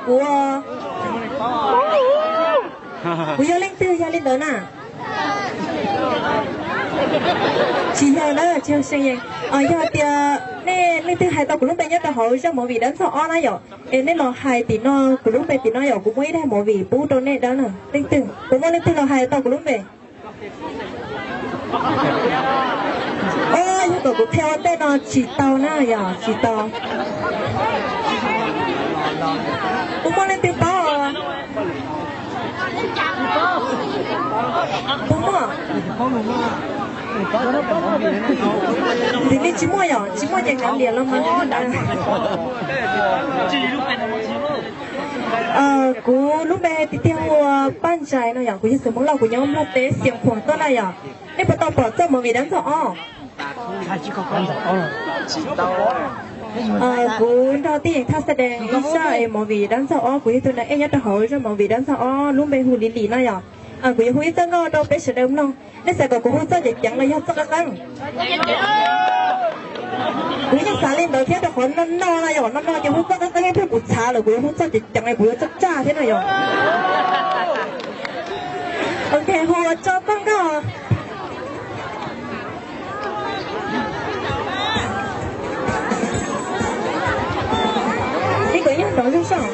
Kuv, kuv yog leej twg yog li ntawd na? Tsis yog na, tsis yog Seev Yees. Yog tias nej leej twg hais tau kuv lub npe nyob rau hauv zaj movie Dab Ntxawg ob na yom, es nej los hais tim no, kuv lub npe tim no yom, kuv muaj ib daim movie pub rau nej dab na. Leej twg, puas muaj leej twg los hais tau kuv lub npe? Yog kom kuv qhia ua ntej no tsis tau na yom, tsis tau. Puas muaj leej twg paub? Puas muaj? Tim nej tsis muaj yom, tsis muaj ces kav liam los mas. Kuv lub npe tiag tiag hu ua Paj Ntsais no yom, kuv yog xeem Hmoob Lauj, kuv nyob Nplog teb Xiav Khuam tuaj na yom. Nej puas tau pom txoj movie Dab Ntxawg ob? Kuv nrog Tij Yeem Thaj Xav Dees ib zaj es movie Dab Ntxawg ob, kuv yog tus nas ej nyob rau hauv zaj movie Dab Ntxawg ob, lub npe hu Lis Lis no yom. Kuv yuav hu ib txoj nkauj rau peb sawv daws mloog. Nej xav kom kuv hu txoj ceev ceev los yog txoj qab qeeb? Kuv yeej xav li ntawd thiab, rau qhov no no na yom, no no ces hu txoj qab qeeb thiab kuv txhav lawm, kuv yuav hu txoj ceev ceev kuv yuav tsaj tsaj thiab no yom. Ok, hu ua tso txoj nkauj. Ib kom nyob nrov zog soj.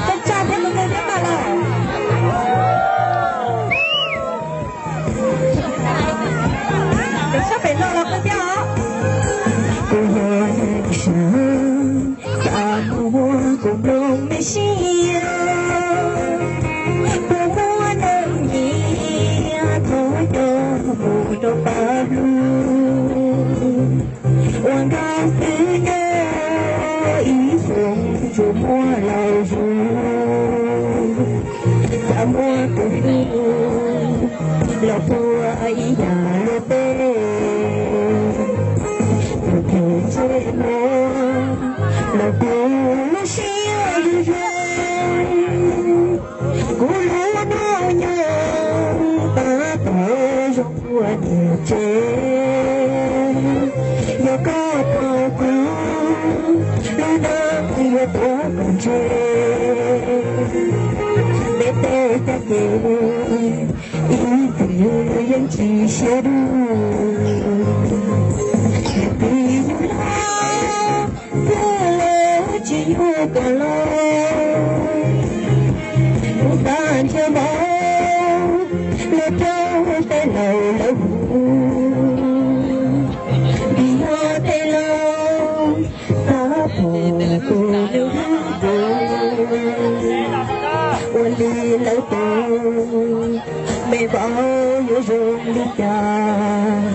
Tsa tsa thiab mus mus thiab mas lawm. Pem sab pem no los qhov thiab os. Kuv yog neeg sab, xav mus ua kuv nplooj me siab. Kuv muaj neeg nyiam thov coj mus rau pab hlub. Ua nkauj xwb nyob ib xyoos tsuas muaj laus zus, xav muaj tus hlub los puag ib yam li peb. Tus tus ntsej muag los kuv lub siab zoo zoo. Kuv lub hnub nyoog tab tom zoo ua niam tsev, yog koj tau kuv lub hnub twb yuav tuav kom ntse. Peb tej caj ces ib txwm yeej tsis siab dub. Twb yug los twb lawv tsis yug kom los, kuv xav nrhiav vauv los rau tej laus lawv hu. Vim yog tej laus xav pom tus nws hlub tus, ua li lawv tus me vauv yuav zoo li cas.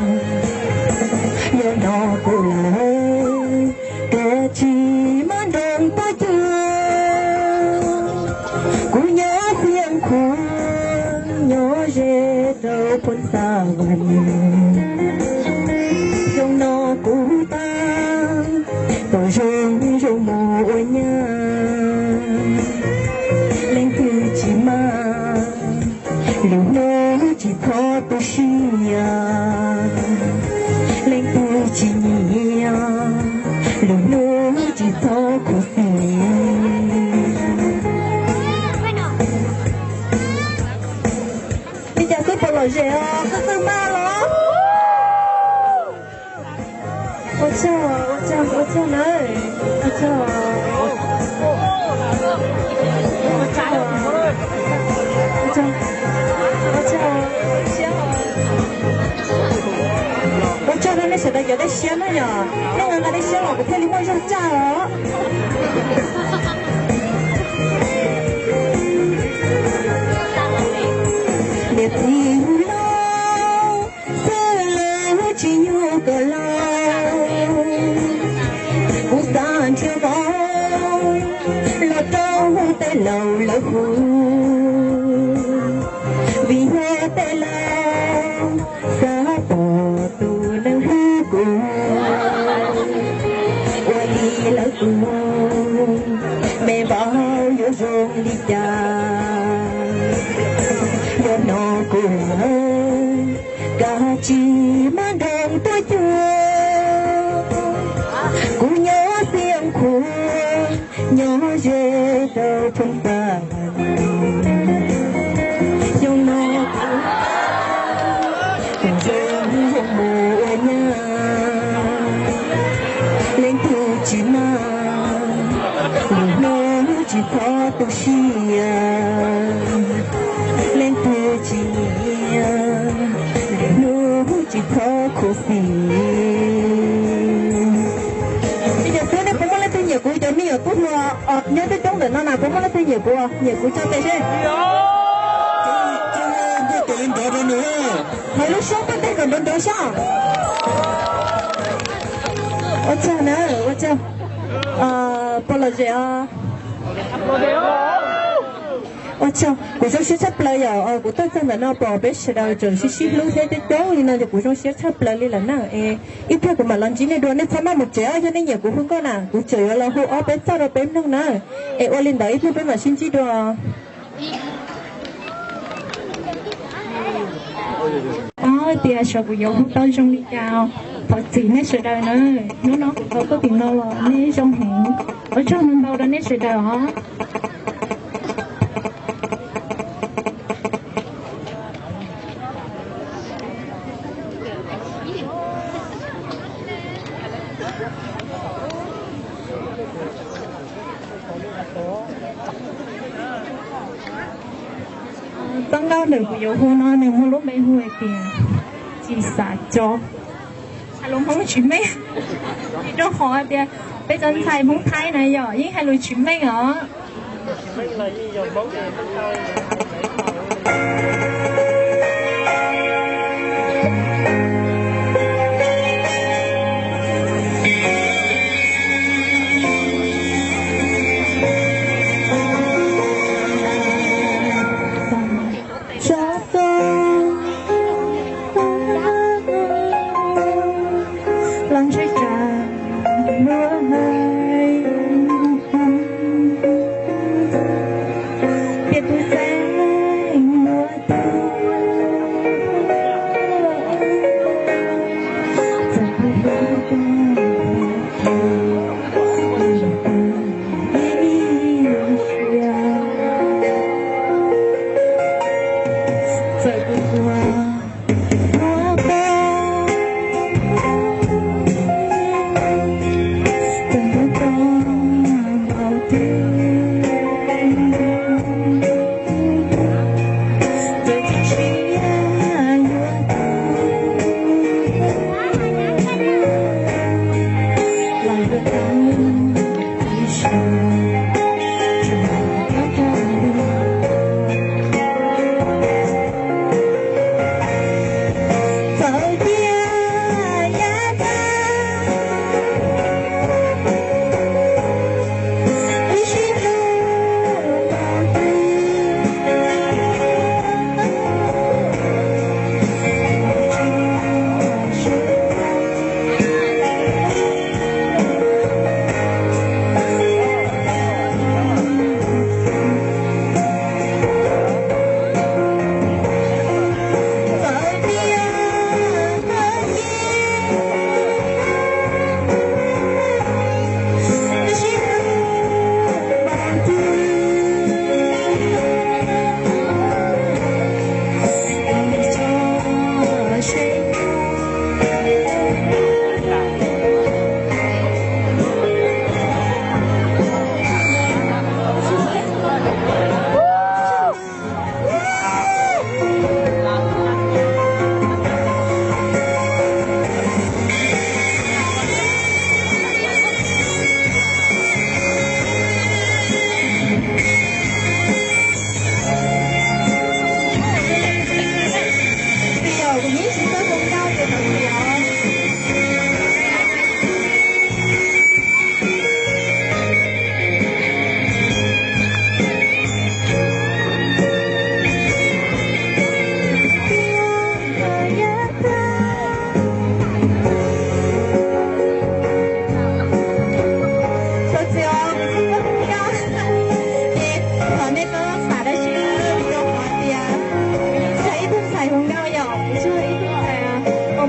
Yog no kuv lawv kav tsij maj nroos tuaj cuag kuv nyob Xeev Khuam, nyob ze rau Phoos Xas Vas Nyas. Xyoo no kuv tab tom zoo zoo mus ua nyab. Leej twg tsis maj, lwm hnub tsis txhob tu siab. Leej twg tsis nyiam, lwm hnub tsis txhob khuv xim. Li cas xwb puas lom zem os, xwb xwb maj los? Ua tsaug, ua tsaug, ua tsaug nawb. Ua tsaug, ua tsaug, ua tsaug, ua tsaug, siab. Ua tsaug rau nej sawv daws cov dej siab na yom, nej nqa nqa dej siab los kuv thiaj li muaj zog tsaj os. Niam txiv laus, xwb lawv tsis yug kom los, kuv xav nrhiav vauv los rau tej laus lawv hu. Vim yog tej laus xav pom tus neeg hlub kuv, ua li lawv tus Tsis muaj nroog tuaj cuag kuv nyob Xiav Khuam, nyob ze rau Phoo Pas. Xyoo no kuv zoo mus ua nyab, leej twg tsis maj, lwm hnub tsis txhob tu siab. Leej twg tsis nyiam, lwm hnub tsis txhob khuv xim. Cov tub, nej puas muaj leej twg nyiam kuv? Cov me nyuam tub hluas nyob coob coob ntawm no na, puas muaj leej twg nyiam kuv? Nyiam kuv tso tes seb. Hais lub suab poj nteg kom nrov nrov seb. Ua tsaug na, ua tsaug. Pog Lom Zem os. Ua tsaug, kuv zoo siab tshaj plaws yom, kuv tuaj txog ntawm no pom peb sawv daws tseem sib sib hlub thiab coob coob li no ces kuv zoo siab tshaj plaws li lawm na. Es ib pliag kuv mam los ntsib nej dua, nej txhob maj mus tsev os, yog nej nyiam kuv hu nkauj na kuv tseem yuav los hu ob peb txoj rau peb mloog na. Es ua li ntawd ib pliag peb mam sib ntsib dua. Ob tias xyov kuv yuav hu tau zoo li cas. Thov txim nej sawv daws na, hnub no kuv tau tuaj tim no los nej zoo heev. Ua tsaug ntau ntau rau nej sawv daws os. Txoj nkauj ntawm kuv yuav hu no nws muaj lub npe hu hais tias tsis xav tso. Hais lus Hmoob tsis meej, vim rau qhov tias peb cov ntxhais Hmoob Thaib na yom yeej hais lus tsis meej os. Tso txog los ntshe tsam muab hais, tias tus txeeb muab tus, txawm kuv hlub koj, ib sia, txawm kuv tuag muab koj.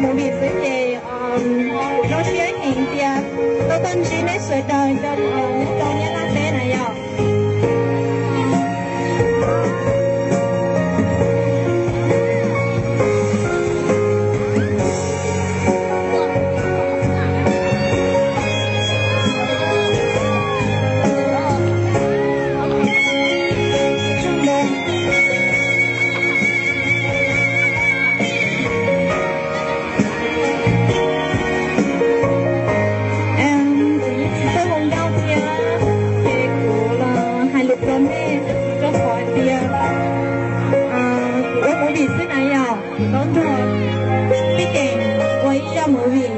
Movie xwb ces zoo siab heev tias tau tuaj ntsib nej sawv daws rau Nyab Laj teb na yom. Kuv yeej tsis txawj ua nkauj thiab, ces kuv los hais lus rau nej rau qhov tias kuv ua movie xwb na yom, kuv tau nrog Pij Keem ua ib zaj movie.